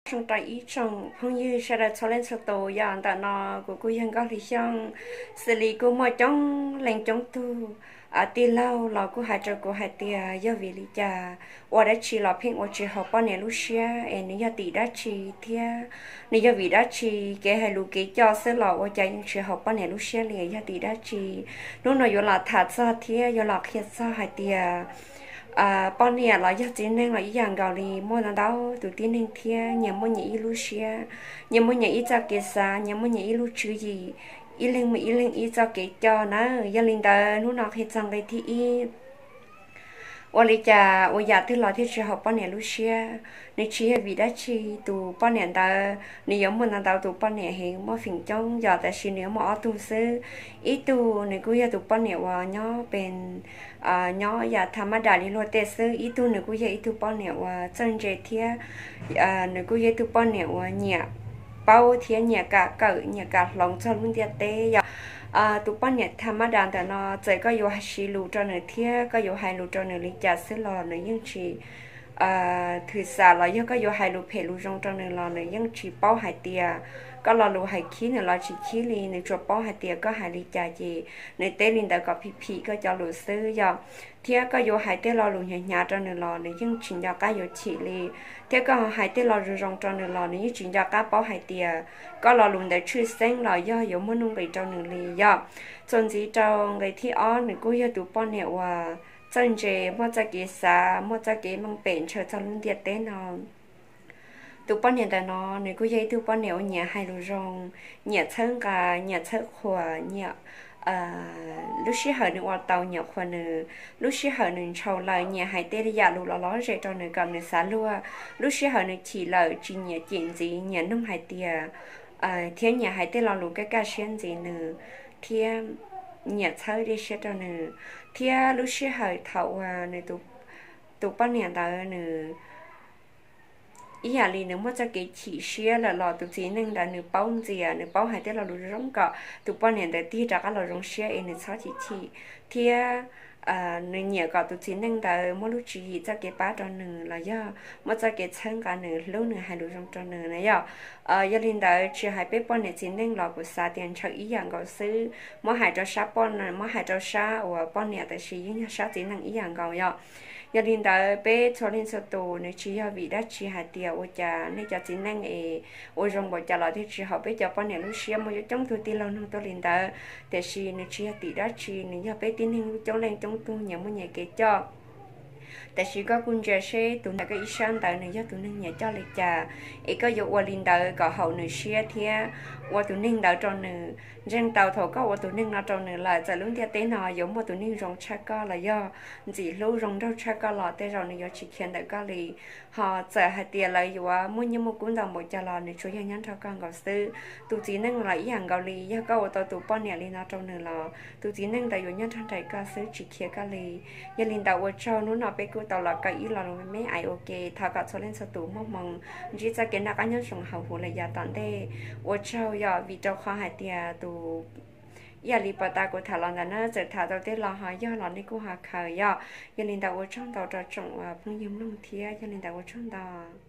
Zoo rau ib tsoom phooj ywg sawv daws txhua leej txhua tus. Yog ntawm no kuv kuj yog Nkauj Hli Xyooj, xws li kuj muaj coob leej coob tug tij laug los kuj hais rau kuv hais tias yog vim li cas ua dab tsi los pheej ua tsis haum poj niam lub siab, es nws yog tim dab tsi thiab nws yog vim dab tsi, kev hais lus kev coj xwb los ua cas yeej tsis haum poj niam lub siab li, yog tim dab tsi. Hnub no yuav los tham txog thiab yuav los qhia txog hais tias poj niam los yog txiv neej los ib yam nkaus li, muaj ntau ntau tus tib neeg thiab nyias muaj nyias ib lub siab, nyias muaj nyias ib txoj kev xav, nyias muaj nyias ib lub tswv yim, ib leeg muaj ib leeg ib txoj kev coj na. Yog li ntawd hnub no qhia txog nqe thib ib, ua li cas ua yam twg los thiaj tsis haum poj niam lub siab. Nws tsis yog vim dab tsi, tus poj niam ntawd nws yuav muaj ntau ntau tus poj niam heev, muaj feem coob yog, tab sis nws yuav muaj ob tug xwb. Ib tug nws kuj yog tus poj niam uas nyob pes, nyob yam tham mab dam li luag tej xwb, ib tug nws kuj yog ib tug poj niam uas txawj ntse thiab nws kuj yog ib tug poj niam uas nyiam paub thiab nyiam kam kawm, nyiam kam hloov txog lub ntiaj teb yom. Tus poj niam tham mab dam ntawm no, txawm koj yuav siv lus rau nws thiab koj yuav hais lus rau nws li cas xwb los nws yeej tsis thwm xam, los yog koj yuav hais lus phem lus zoo rau nws los nws yeej tsis paub hais tias koj lo lus hais khib nws los tsis khib li, nws tsuas paub hais tias koj hais li cas ces nws teb li ntawd kom phim phim koj cov lus xwb yom. Thiab koj yuav hais tej lo lus hnyav hnyav rau nws los nws yeej tsis nco qab yuav chim li. Thiab koj hais tej lo zoo zoo rau nws los nws yeej tsis nco qab paub hais tias koj lo lus ntawd tshwj xeeb los yog yuav muaj nuj nqis rau nws li yom. Txuas ntxiv rau nqe thib ob, nws kuj yog tus poj niam uas txawj ntse, muaj txoj kev xav, muaj txoj kev meej pem ntshaw txog lub ntiaj teb no. Tus poj niam ntawm no nws kuj yog ib tug poj niam uas nyiam hais lus zoo, nyiam txhawb nqa, nyiam txhawb qhuas, nyiam lub sij hawm nws ua tau nyiam qhuas nws, lub sij hawm nws ntshau lawm nyiam hais tej yam lus los lom zem rau nws kom nws xav luag, lub sij hawm nws chim lawm tsis nyiam cem ntxiv, nyiam nug hais tias, thiab nyiam hais tej lo lus kaj kaj siab ntxiv nws, thiab nyiam txhawb dej siab rau nws. Thiab lub sij hawm thaum uas nws, tus poj niam ntawd nws ib yam li nws muaj txoj kev chim siab lawm los tus txiv neej ntawd nws paub ntxias, nws paub hais tej lo lus zoo kom tus poj niam ntawd tig rov qab los zoo siab es nws txhob chim chim. Thiab nws nyiam kom tus txiv neej ntawd muaj lub tswv yim txoj kev pab rau nws los yog muaj txoj kev txhawb nqa nws, hlub nws, hais lus zoo rau nws na yom. Yog li ntawd tsis hais peb poj niam txiv neej los kuv xav tias ntshaw ib yam nkaus xwb, muab hais rau sab poj, muab hais rau sab uas poj niam tab sis yeej yog sab txiv neej ib yam nkaus yom. Yog li ntawd peb txhua leej txhua tus nws tsis yog vim dab tsi hais tias ua cas nej cov txiv neej es ua zoo npaum cas los thiaj tsis haum peb cov poj niam lub siab. Muaj coob coob tug tij laug nug tuaj li ntawd, tiam sis nws tsis yog tim dab tsi, nws yog peb tib neeg coob leej coob tug nyias muaj nyias kev coj. Tiam sis koj kuj ntsia seb tus ntawm koj ib sab ntawd nws yog tus neeg nyiam coj li cas, es koj yuav ua li ntawd kom haum nws siab thiab ua tus neeg ntawd rau nws. Ntseeg tau thaum koj ua tus neeg no rau nws lawm, txawm lub ntiaj teb no yuav muaj tus neeg zoo tshaj koj los yog ntxim hlub zoo nraug tshaj koj los tej zaum nws yuav tsis khiav ntawm koj li. Ho txawm hais tias lawv yuav muaj nyiaj muaj kub ntau npaum cas los nws tsuas yog nyob nrog koj nkaus xwb. Tus txiv neej los ib yam nkaus li, yog koj ua tau tus poj niam li no rau nws los tus txiv neej ntawd yuav nyob nrog nraim koj xwb tsis khiav koj li. Yog li ntawd ua tsaug, hnub no peb kuj tau los kawm ib lo lus me me ais ua ke, thov kom txhua leej txhua tus muaj hmoo ntsib txoj kev noj qab nyob zoo hauv huv lawm yav tom ntej. Ua tsaug yom, vim rau qhov hais tias tus, ib yam li pom tas kuv tham los ntawm no txawm tham tau tej lo ho yog los nej kuj ho khaws yom. Yog li ntawd ua tsaug ntau rau tsoom phooj ywg mloog thiab, yog li ntawd ua tsaug ntau.